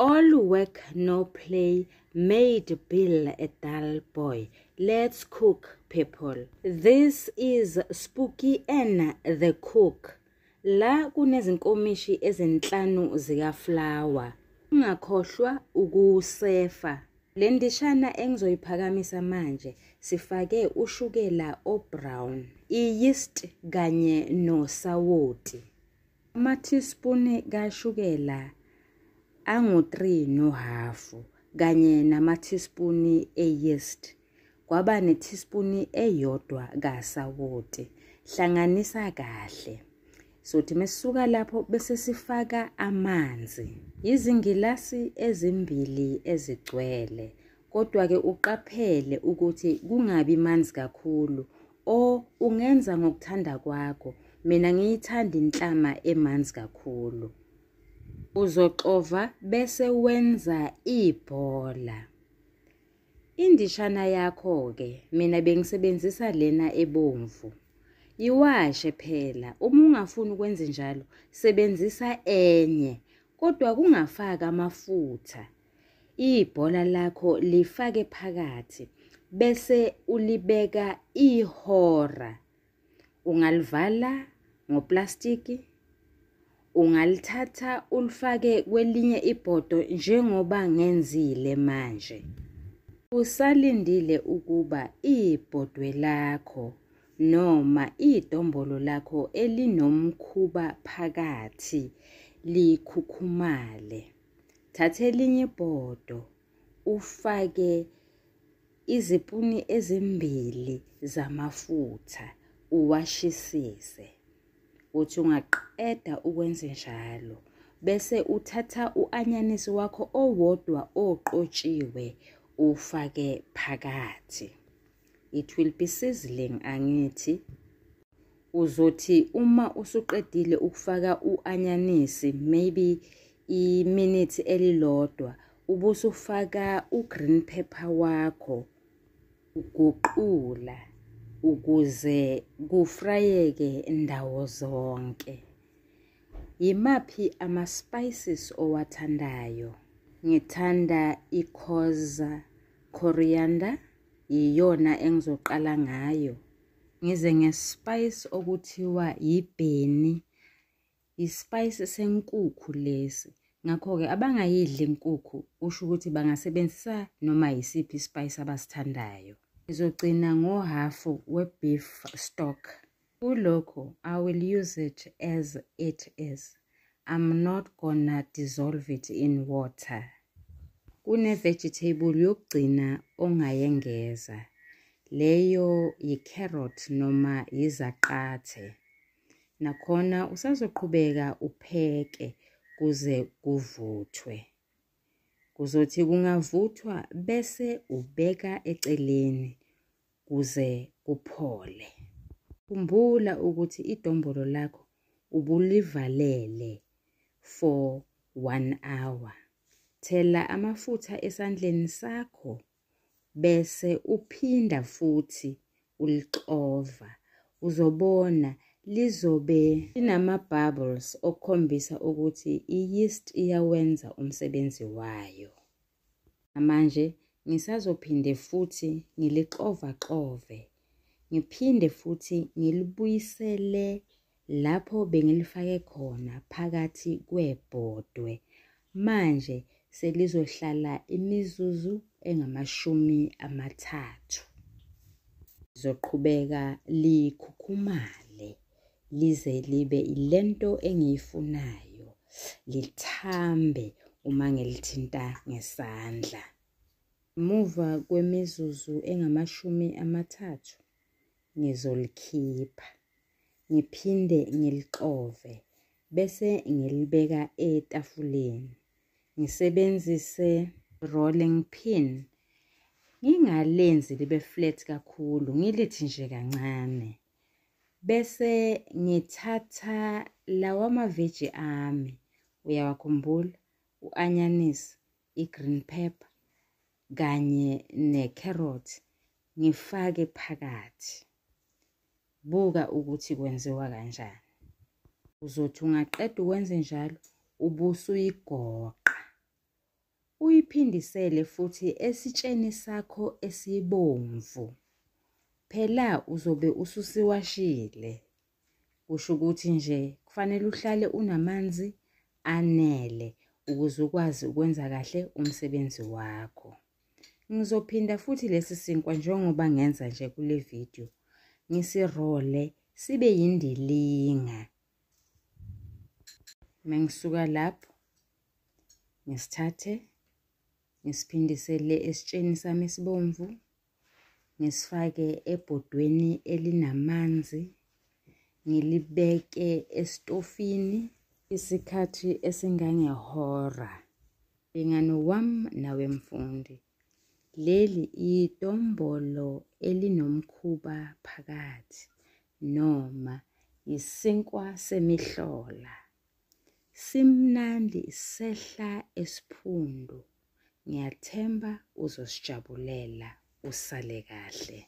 All work no play made Bill a dull boy. Let's cook, people. This is Spooky Ann the cook. La kunezinkomishi ezinhlanu zikaflawa. Ungakhohlwa ukusefa. Le ndishana engizoyiphakamisa manje sifake ushukela o-brown, i-yeast kanye nosawoti. Ama-teaspoon kashukela angu-3 nohafu kanye nama-teaspoon e-yeast. Kwaba ne-teaspoon eyodwa kasawoti. Hlanganisa kahle. Sothi mesisuka lapho bese sifaka amanzi. Izingilasi ezimbili ezigcwele. Kodwa-ke uqaphele ukuthi kungabi manzi kakhulu o ungenza ngokuthanda kwakho. Mina ngiyithanda inhlama emanzi kakhulu. Uzoxova bese wenza ibhola. Indishana yakho-ke mina bengisebenzisa lena ebomvu. Iwashe phela, uma ungafuni ukwenza njalo sebenzisa enye kodwa kungafaki amafutha. Ibhola lakho lifake phakathi bese ulibeka ihora. Ungalivala ngoplastiki, ungalithatha ulifake kwelinye ibhodo njengoba ngenzile manje. Usalindile ukuba ibhodwe lakho noma idombolo lakho elinomkhuba phakathi likhukhumale. Thatha elinye ibhodo ufake izipuni ezimbili zamafutha uwashisise. Uthi ungaqeda ukwenza njalo bese uthatha u-anyanisi wakho owodwa oqotshiwe ufake phakathi. It will be sizzling, angithi? Uzothi uma usuqedile ukufaka u-anyanisi maybe iminute elilodwa ubusufaka u-green pepper wakho uguqula ukuze kufrayeke ndawo zonke. Yimaphi ama-spices owathandayo? Ngithanda i-coarse coriander, iyona engizoqala ngayo. Ngize nge-spice okuthiwa yibheni, i-spice senkukhu lesi. Ngakho-ke abangayidli inkukhu kusho ukuthi bangasebenzisa noma yisiphi i-spice abasithandayo. Ngizogcina ngohafu we-beef stock. Kulokhu I will use it as it is. I'm not gonna dissolve it in water. Kune-vegetable yokugcina ongayengeza. Leyo yi-carrot noma izaqathe. Nakhona usazoqhubeka upheke kuze kuvuthwe. Kuzothi kungavuthwa bese ubeka eceleni kuze kuphole. Khumbula ukuthi idombolo lakho ubulivalele for 1 hour. Thela amafutha esandleni sakho bese uphinda futhi ulixova. Uzobona lizobe linama-bubbles okukhombisa ukuthi i-yeast iyawenza umsebenzi wayo. Manje ngisazophinde futhi ngilixovaxove, ngiphinde futhi ngilibuyisele lapho bengilifake khona phakathi kwebhodwe. Manje selizohlala imizuzu engamashumi 30. Lizoqhubeka likhukhumale lize libe ilento engiyifunayo, lithambe uma ngilithinta ngesandla. Emuva kwemizuzu engamashumi 30 ngizolikhipha, ngiphinde ngilixove bese ngilibeka etafuleni. Ngisebenzise rolling pin. Ngingalenzi libe flat kakhulu, ngilithi nje kancane. Bese ngithatha lawa ma-veggie ami, uyawakhumbula? U-anyanisi, i-green pepper kanye ne-carrot ngifake phakathi. Buka ukuthi kwenziwa kanjani. Uzothi ungaqeda ukwenze njalo ubusuyigoqa. Uyiphindisele futhi esitsheni sakho esibomvu. Phela uzobe ususiwashile. Kusho ukuthi nje kufanele uhlale unamanzi anele ukuze ukwazi ukwenza kahle umsebenzi wakho. Ngizophinda futhi lesi sinkwa njengoba ngenza nje kule video, ngisirole sibe yindilinga. Mengisuka lapho ngisithathe ngisiphindisele esitsheni sami esibomvu, ngisifake ebhodweni elinamanzi, ngilibeke esitofini isikhathi esingangehora. Mlingani wami nawe mfundi, leli idombolo elinomkhuba phakathi noma isinkwa semihlola. Simnandi sehla esiphundu. Ngiyathemba uzosijabulela, usale kahle.